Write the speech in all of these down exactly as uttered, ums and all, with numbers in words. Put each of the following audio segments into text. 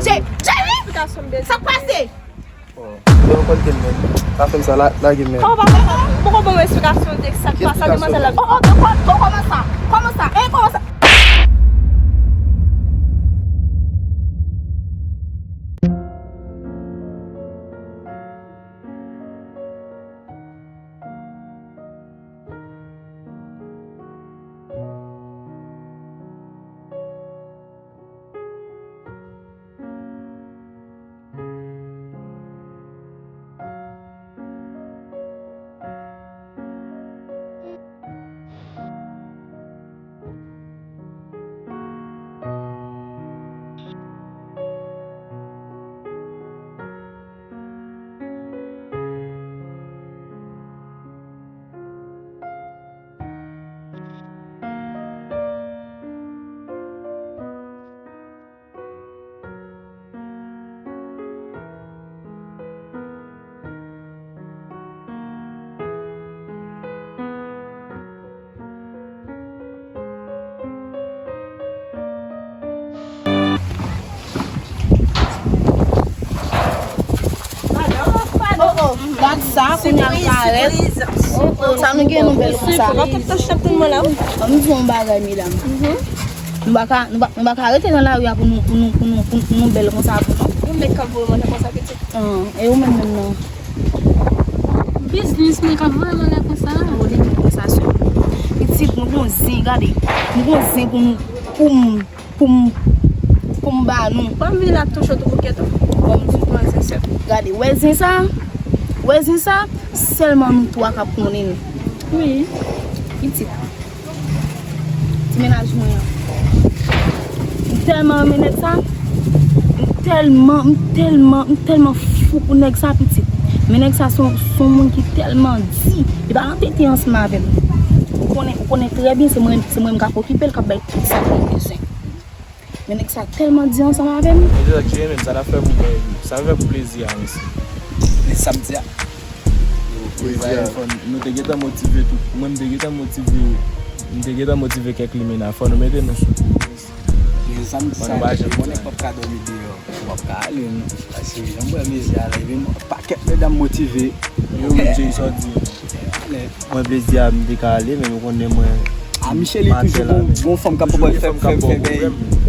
Che- Cheri! Sa k pase? Oh. Yo, kòl ke l menm. Pa fè m sa, la, lage m menm. Kòman pa fè sa? Poko ban mwen esplikasyon de sa k pase a, demwazèl la. Oh, oh, oh, oh, kòman sa? Kòman sa? Eh, kòman sa? Oh, oh, gad sa, kounye a m parèt. Oh, oh, sa nou gen nou bèl konsa. Ban m di yon bagay, medam. Nou pa ka, nou pa, nou pa ka rete nan lari a pou nou, pou nou, pou nou, pou nou, pou nou bèl konsa pou nou. Yon nèg k ap voye m anlè konsa, pitit. Ah, e ou menm menm nan? Biznis mwen k ap voye m anlè konsa. Ou li konsa sou. Pitit, mwen gon zen, gade. Mwen gon zen pou m, pou m, pou m, pou m ba nou. Ban m vini la touche w tou bouke tou. Ban m di w. Gade, wè zen sa? Wè zen sa? Sèlman nou twa k ap konnen l. Wi. Pitit. Ti mennaj mwen an. M tèlman renmen nèg sa. M tèlman, m tèlman, m tèlman fou pou nèg sa, pitit. Men nèg sa se yon, se yon moun ki tèlman di. Li pa nan tenten ansanm avè m. Ou konnen, ou konnen trè byen se mwen, se mwen menm k ap okipe l, k ap bay tout sa ke l bezwen. Men nèg sa tèlman di ansanm avè m. E se sa k jere menm, sa n ap fè pou, sa n ap fè pou plezi a, mesye. Men sa m di a. Plezi a. Fò n, nou te gentan motive tout. Mwen, m te gentan motive, m te gentan motive kèk limena. Fò nou mete nou sou kou. Men sa m di sa, bon nèg p ap ka dòmi deyò. W ap ka ale, non. Paske jan m wè mesye a leve, m wè pakèt medam motive. Yo, Jay, sa w di. Mwen plezi a m te ka ale, men nou konnen mwen. A, Michel li toujou gon, gon fanm k ap fè, fè, fè, fè bèy.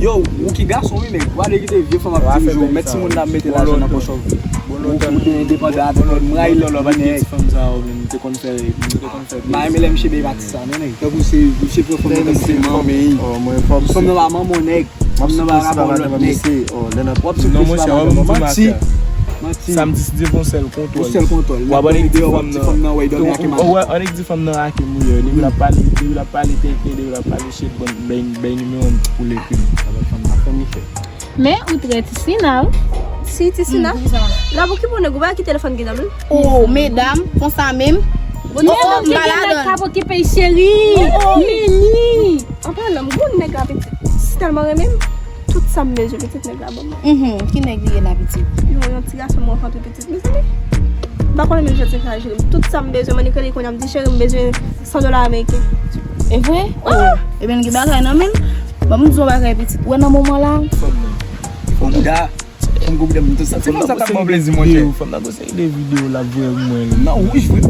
Yo, ou ki gason wi, men gade kite vye fanm ap di m, yo, mèt timoun la mete lajan nan pòch ou. Ou, ou te endepandan avèk mwen, m rayi lè nèg. M te konn fè, m te konn fè. M pa renmen lè misye bèy pati sa, non, nèg. Tankou se, misye pran fanm nan tankou se manman. Fanm nan pa manman nèg. Fanm nan pa rapò lòt nèg. W ap sou plis pa madanm. Manti. Manti. Sa m di, si Dye vle, yon sèl kontwòl. Yon sèl kontwòl. W ap annik di fanm nan, ou wè, annik di fanm nan rake mouye, depi l ap pale, depi l ap pale tenten, depi l ap pale shit, bon, bay, bay nimewo m pou l ekri m. Sa va fanm nan fè misye. Men ou trè Tisina wi. Si Tisina? L ap okipe yon nèg, ou pa ki telefòn ki nan men l? Oh, medam, konsa menm. Bon, oh, oh, m pa ladan l. K ap okipe l, cheri. Oh, oh. Mimi. An palan, m gon nèg la, pitit, si tèlman renmen m, tout sa m bezwen, pitit, nèg la ban mwen. Mhm, ki nèg li ye la, pitit? Yon, yon ti gason m rankontre, pitit, mezanmi. M pa konnen menm jan ti nèg la jere m. Tout sa m bezwen, m annik rele kounye a, m di, cheri, m bezwen san dola ameriken. E vre? Oh, ebyen, l gen bagay nan men l. Ban m di w yon bagay, pitit. Ou wè nan moman la. Fò m nan. Fò m da. Fanm nan gon seri de videyo, fanm nan gon seri de videyo l ap voye pou mwen. Nan wouj vre.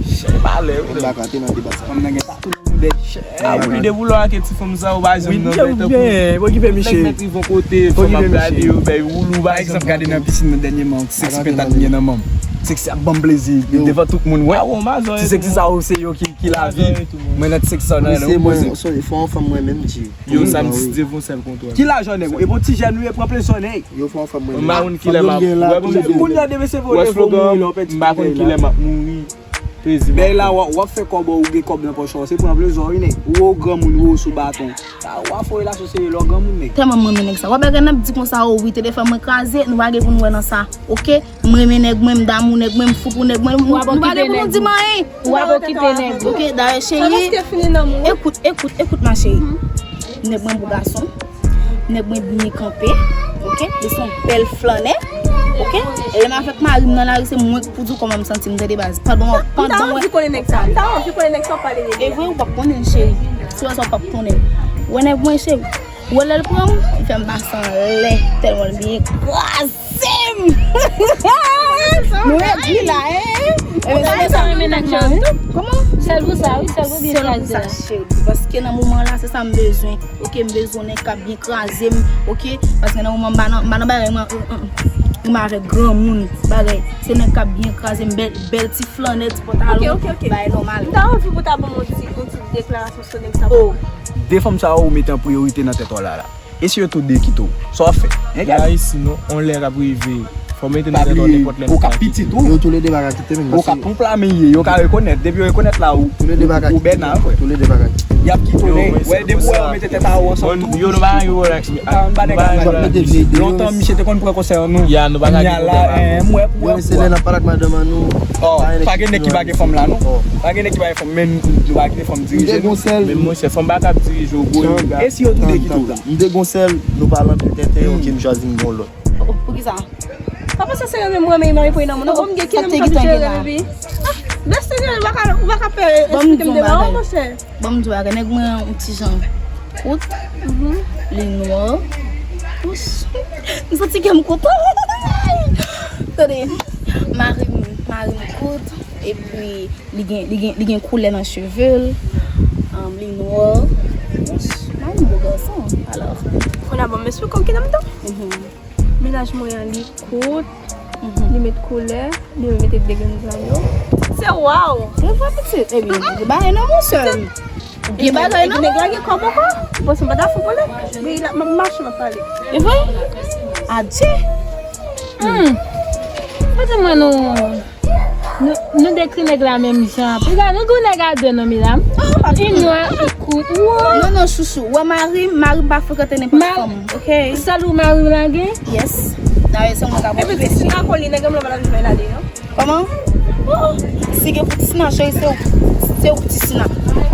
Chay malè wi. M pa ka te nan deba sa. Fanm nan gen tatou nan bèl chè. A pou li depi w lè w ake ti fanm sa ou pa janm nan bèy tankou. Nèg mèt rive yon kote, fanm ap gade yo, bèy woulou, pa janm. Pa egzanp, gade nan pisin nan dènyèman, ti seksi pentat m gen nan men m. Ti seksi ap ban m plezi devan tout moun wè. Ti seksi sa yo se yo ki, ki lavi. Mwen nan ti seksi sa yo nan yon poze. Fò yon fanm mwen menm di. Yo, sa m di, se te yon sèl kontwòl. Ki lajan nèg ou? E bon ti jèn ou ye, pran plezi nèg. Yo fè yon fanm mwen. M pa konn kilè m ap, wè, bon, kounye a demen se vre, ou mouri lè w pèdi. M pa konn kilè m ap mouri. Plezi m ap pran. Bèy la, w ap, w ap fè kòb ou, ou gen kòb nan pòch ou, se pran plezi wi nèg. Ou, ou granmoun, ou sou baton. Sa, w ap fè relasyon serye lè w granmoun nèg. Tèlman m renmen nèg sa. W ap wè nèg ap di konsa, o wi, telefòn mwen kraze, nou pa gen pou n wè nan sa. Oke? M renmen nèg mwen, m damou nèg mwen, m fou pou nèg mwen. Nou pa gen pou nou di m anyen. W ap okipe nèg ou. Oke, dayè cheri. Ekout, ekout, ekout ma cheri. Nèg mwen bo gason. Nèg mwen byen kanpe. Oke, li se yon bèl flannè. Oke, e lè m avèk mari m nan lari, se mwen k pou di w kòman m santi m, tande baz. Pandan, pandan w wè. M ta anvi konnen nèg sa. M ta anvi konnen nèg sa w pale de li a. E vre, ou p ap konnen l, cheri. Si w wè sa, w p ap konnen l. Ou wè nèg mwen, cheri. Ou wè lè l pran m, li fè m pase anlè, tèlman l byen kraze m. Nou egri la, hein? Ebyen, sa, sa renmen nèg la, wi. Kòman? Sèl pou sa, wi, sèl pou byen kraze. Sèl pou sa, cheri. Paske nan moman la, se sa m bezwen. Ok, m bezwen nèg k ap byen kraze m, ok? Paske nan moman m pa nan, m pa nan bagay, m, m, m, m avèk granmoun, bagay. Se nèg k ap byen kraze m, bèl, bèl ti flannè, ti pantalon, bagay nòmal. M ta anvi pou ta ban m yon ti, yon ti deklarasyon sou nèg sa. Oh, de fanm sa yo ou mete an priyorite nan tèt ou la, la. E si yo tou de kite w? Sa w ap fè? Hein, Gaby? Ayisyen, non, on lè k ap rive. Fò mete nan tèt ou nenpòt lè. Ou ka pitit ou. Yo toulede pa ka kite menm. Ou ka pou pla men ye, yo ka rekonèt. Depi yo rekonèt la, ou, ou bèna, frè. Toulede pa ka kite. Y ap kite w, men, wè, depi w wè yo mete tèt a ou ansanm tou. Yo, nou pa gen Rolex. Lontan, misye te konn pran konsèy nou. Ya, nou pa ka gen pwoblèm. Mwen, se lè n ap pale ak madanm an nou. Oh, pa gen nèg ki pa gen fanm la, non. Pa gen nèg ki pa gen fanm, men nou pa kite fanm dirije nou. Men monchè, fanm pa ka ap dirije w, bro. E si yo tou de kite w? M te gon sèl, nou pale anpil tenten, ok, m chwazi m gon lòt. Oh, poukisa? Papa, sa se yo menm mwen, men mwen pou nan moun. Bon, m gen ki nèm k ap jere, baby. Ah, bèl sènyè, ou pa ka, ou pa ka fè esplike m devan, monchè. Bon, m di w bagay, nèg mwen an yon ti jan kout, li nwa. Wouch, m santi kè m kontan. Tande, mari m, mari m kout, epi li gen, li gen, li gen koulè nan cheve l, um, li nwa. Wouch, mari m bo gason, alò. Kounye a, bon, m esplike w ki nèm tou. Mennaj mwen an, li kout, li met koulè, li mete degrenn zanno. Se waw! Se vre, pitit. Ebyen, gen bagay nan men w, sè m. Gen bagay nan men w. Nèg la gen kòb ankò. Bon, se m pa ta fou pou li. Men la, m ap mache, m ap pale. E vre? Adje! Hmm. Kote mwen nou? Nou, nou dekri nèg la menm jan. Piga, nou gon nèg a de non, medam. Li nwa, li kout. Non, non, chouchou. Wè mari m, mari m pa frekante nenpòt fanm, ok? Sèl ou mari w la gen? Yes. Dayè, se mwen k ap okipe. Epi ti sina koli, nèg m la pa t ap jwenn ale, non? Kòman? Oh, si gen pou ti sina, cheri, se ou, se ou pou ti sina.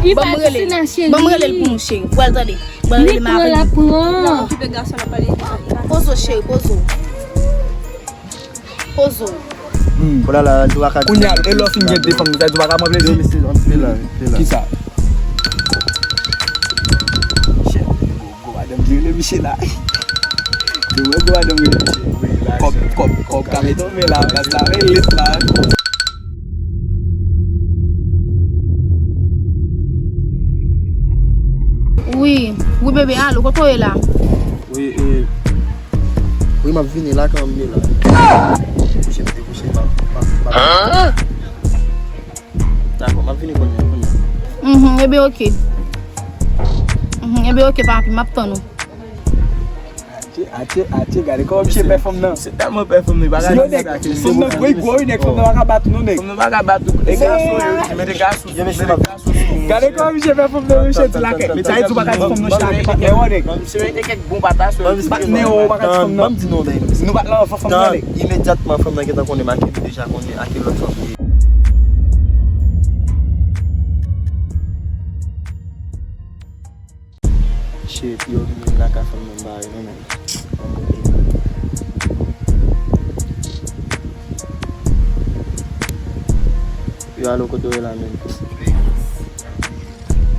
Li pa ti sina, cheri. Ban m rele l pou nou, cheri. Pral tande. Ban m rele mari m. Li pran, l ap pran. Okipe gason nan pale. Poze w, cheri, poze w. Poze w. Hmm. Kounye a la, nou pa ka. Kounye a, e lè w fin gen de fanm, sa di w pa ka pran plezi? Yo, mesye, antre la, antre la. Kisa? Shit, gwo, gwo madanm ki rele misye la. Yo, wè gwo madanm rele misye. Kòb, kòb, kòb ka met tonbe la, gaz la ret la. Wi, wi, bebe, alo, kote w ye la? Wi, e, wi, m ap vini la, kanmenm, m ye la. Kouche, m te kouche, m ap, m ap, m ap. Dakò, m ap vini kounye a, kounye a. Mhm, ebyen, oke. Mhm, ebyen, oke, papi, m ap tann ou. Atye, atye, atye, gade kòman misye pè fanm nan. Se tèlman pè fanm nan, li pa ka. Yo, nèg, fanm nan gwo, gwo, wi, nèg, fanm nan pa ka bat ou, non, nèg. Fanm nan pa ka bat ou, e gason, yo, men gason. Gade kòman misye fè fanm nan, misye di lakèt. Men sa vle di ou pa ka di fanm nan chak patnè w, nèg. Misye mete kèk bon pata sou yo. Patnè w, ou pa ka di fanm nan. Ban m di non, men. Nou pa t la anvan fanm nan, nèg. Imedyatman, fanm nan gentan konnen m ak li, li deja konnen a ki lòt fanm li ye. Shit, yo vin lakay fanm nan ba yo non, men. Yo, alo, kote w ye la, men?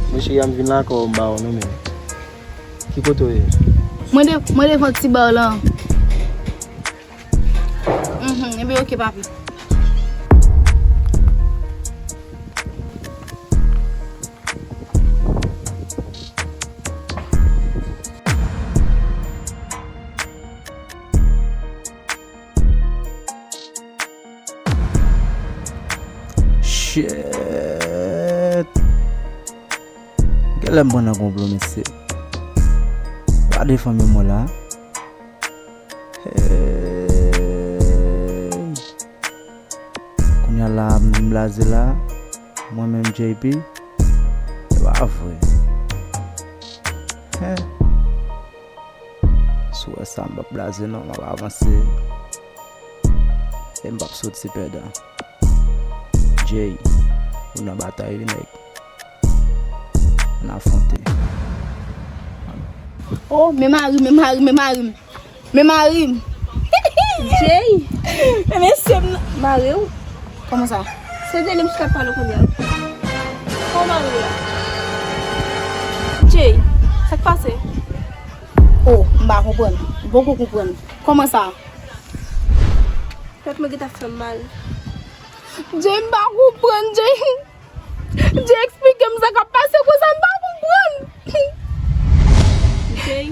Mwen, cheri a, m vin lakay w, m ba w non, men. Ki kote w ye? Mwen de, mwen devan ti ba w lan. Mhm, ebyen, oke, papi. Shit. Genlè m pran nan konplo, mesye. Pa defann mwen la. Hey. Kounye a la, m vin blaze la. Mwen menm, J P. Se pa vre. Hen. Si w wè sa, m p ap blaze non, m ap avanse. E m p ap soti pèdan. Jay, ou nan batay wi, nèg. N afwonte. Oh, men mari m, men mari m, men mari m. Men mari m. Jay. Men mesye m nan. Mari w? Kòman sa? Se de li m sot ap pale kounye a. Kòman mari w la? Jay, sa k pase? Oh, m pa konprann. M poko konprann. Kòman sa? Tèt mwen gentan fè m mal. Jay, m pa konprann, Jay. Jay, eksplike m sa k ap pase konsa, m pa konprann. Jay.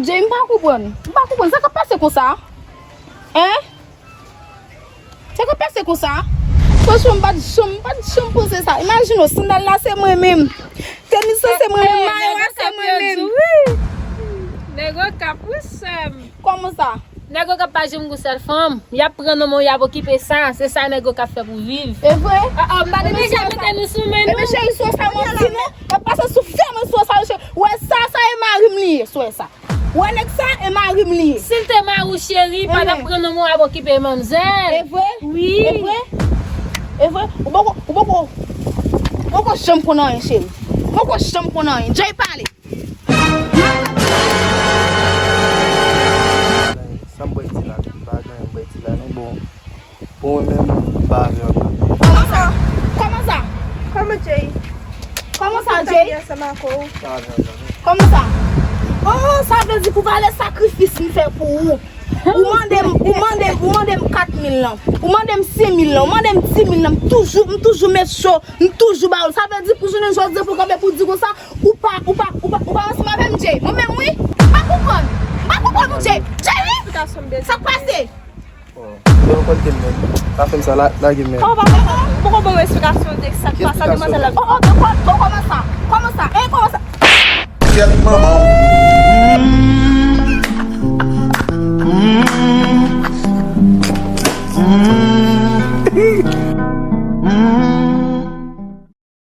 Jay, m pa konprann. M pa konprann sa k ap pase konsa. Hein? Sa k ap pase konsa? Franchman, m pa t janm, m pa t janm panse sa. Imajine w, sandal la se mwen menm. Tenis la se mwen menm, mayo a se mwen menm. Nèg Okap, wi, sè m. Kòman sa? Nèg Okap pa janm gon sèl fanm. Y ap pran nan men w, y ap okipe sa. Se sa nèg Okap fè pou viv. E vre? Ah, ah, m pa te deja mete nou sou men nou. Ebyen, cheri, sou sa, mwen di nou. Y ap pase sou fè mwen sou sa, cheri. Wè sa, sa e mari m li ye, sou sa. Wè nèg sa, e mari m li ye. Si l te mari w, cheri, pa t ap pran nan men w, ap okipe manmzèl. E vre? Wi. E vre? E vre? Ou poko, ou poko, ou poko janm konn anyen, cheri. Ou poko janm konn anyen. Jay, pale. Sa m pral di la, m pa gen anyen m pral di la, non, bon. Pou mwen menm, m pa avè w nan. Kòman sa? Kòman sa? Kòman, Jay? Kòman sa, Jay? Ansanm ak ou. Pa avè w nan, non. Kòman sa? Oh, sa vle di pou valè sakrifis m fè pou ou. Ou mande m, ou mande, ou mande m kat mil lan. Ou mande m senk mil lan. Ou mande m dis mil lan. M toujou, m toujou met cho. M toujou ba ou l. Sa vle di pou jounen jodi a pou w kanpe pou w di konsa, ou pa, ou pa, ou pa, ou pa ansanm avè m, Jay. Mwen menm, wi. M pa konprann. M pa konprann ou, Jay. Jay, wi. Sa k pase? Yo, kote m menm? Pa fè m sa, la, lage m menm. Kòman pa, ou poko ban mwen esplikasyon de sa k pase a, demwazèl la? Oh, oh, oh, oh, kòman sa? Kòman sa? Eh, kòman sa? Kèt manman w,